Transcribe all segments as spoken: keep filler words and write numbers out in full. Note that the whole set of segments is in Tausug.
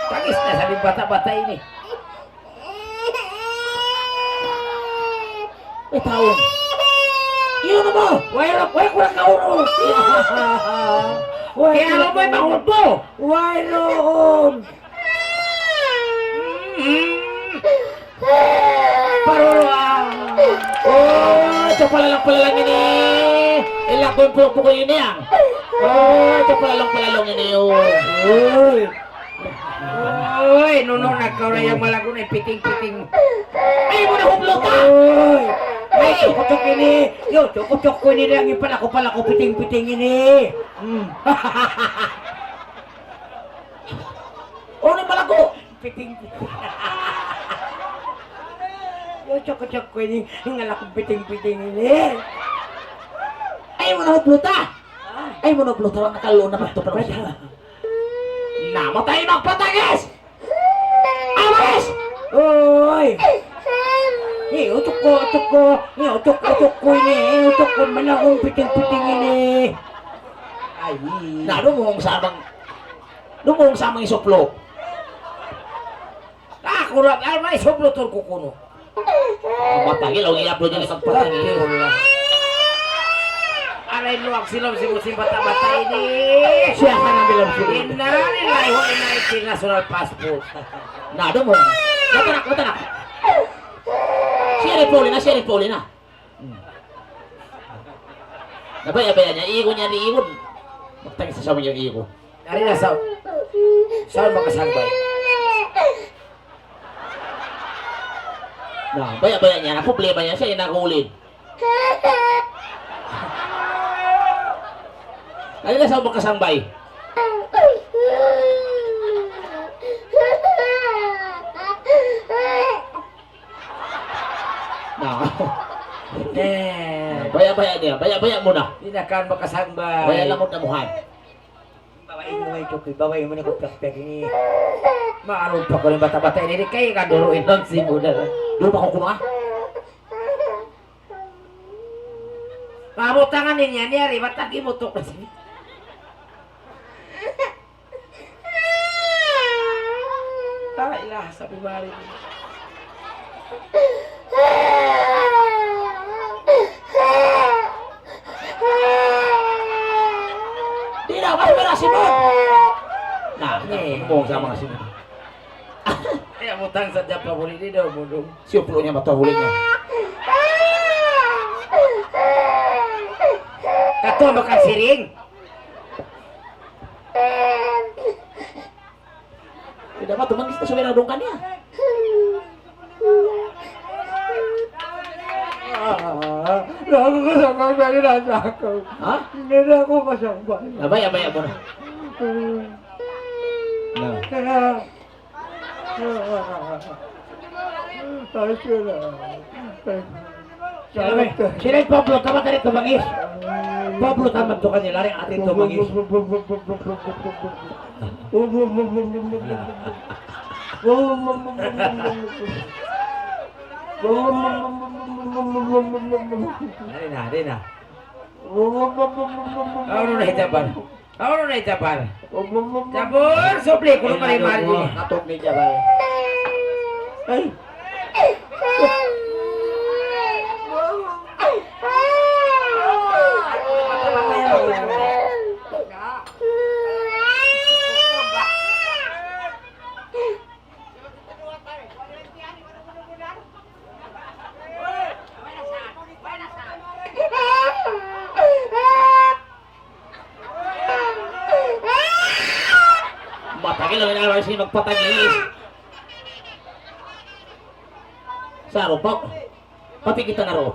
Tangis na sa' in bata'-bata' ini. Way tau. Iyan na mu. Way, way ku na kaurus. Way. Kaya alam mu, way mahulog. Way, noon. Parulwa. Oh, sa' palalang-palalang ini. Ilakun pukul-pukul ini, ah. Oh, sa' palalang-palalang ini, oh. Uy. Uy, nunu na kaw na yan malagu' na piting-piting. Ay, mu na hubluta. Uy. Ay, chukuchuk ini. Yo, chukuchuk ku ini, yang palaku-palaku piting-piting ini. Hmm. Oh, ini malagu'. Piting. Yo, chukuchuk ku ini, hingal aku piting-piting ini. Ay, mu na hubluta. Ay, mu na hubluta, wala' na kalu na magtupa na. Namatay magpatangis! Amis! Uy! Ni, utuk ku, utuk ku. Ni, utuk, utuk ku ini. Utuk ku, malagu' piting-piting ini. Ay. Na, dumungug sa' bang, dumungug sa' bang isuplu. Aku rat, alma isuplu tur ku kunu'. Matagil, laung niya, bro, niya, isang patagil. Aray, luwag sila, si Musim bata-bata ini. Siya ka na bilang sila. Inna lillahi wa inna ilaihi raji'un. Passport. Na, dumungug. Matanak, matanak. Siya rin, Paulina, siya rin, Paulina. Hmm. Nabaya'-baya' niya, iigun niya, iigun. Magtangis sa' samun niya, iigun. Yari na sa', sa' makasangbay. Na, baya'-baya' niya, na problema niya, siya in nag-uulin. Yari na sa' makasangbay. Na. Eh. Baya'-baya' niya, baya'-baya' mu na. Di' na kan makasangbay. Baya' lamud na muhan. Babai mu na ito, babai mu na ku piyakpiyak ini. Maalun pa ku in bata'-bata' ini, di' kay kaduruin lang si Buda. Duun pa ku kunu', ah. Pabutangan niya, niya, ri, ba't lagi mutuk na siya? La ilaha, sabi mari. Di' na, mas mara si Bong. Na, eh, Bong sa' manga si Bong. Kaya butang sadja pa huli, di' daw budung. Siyuplu niya mata huli niya. Kato makasiring. Di' dapat tumangis na sumira dong kanya. Ah, aku kasama dari rasa aku. Ha? Hindi na aku kasama. Abay, abay, abay. Na. Ay, sila. Sila, sila in Pablo, tama ka rin tumangis. Pablo, tama to kanila rin, atin tumangis. Di' na, di' na. Ano na hitapan? Ano na hitapan? Jabur, supli, kunu' mari-mari. Katog ni Jabal. Ay. Matagil na in anak sin magpatagis. Sa' rupa, pati kita na ro.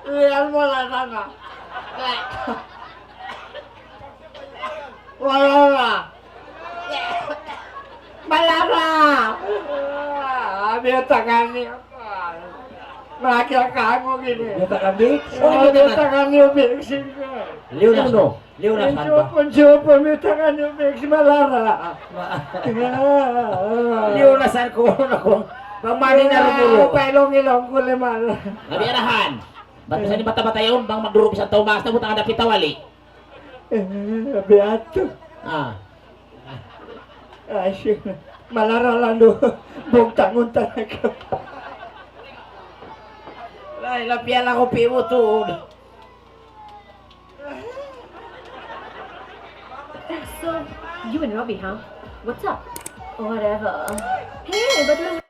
Iyan mu na sana. Wala na. Biyutangan niya. Makakita' kamu gini. Biyutangan Vicks? Oh, biyutangan niya Vicks. Liw na, no? Liw na, saan ba? Insupo, insupo, biyutangan niya Vicks, malara. Ma- Liw na, saan ku, ano ku? Bang mani na rumuru. Pailong-ilong ku lima. Nabi arahan. Ba't sa ni bata-bata yaun, bang magduruk sa tau mas, na butang ada kita wali. Eh, biya' tu. Ah. Ay, siya. Malara landu'. Bugtangun talaga. Ay, lapian aku pimu tu. So, you and Robbie, huh? What's up? Whatever. Hey, but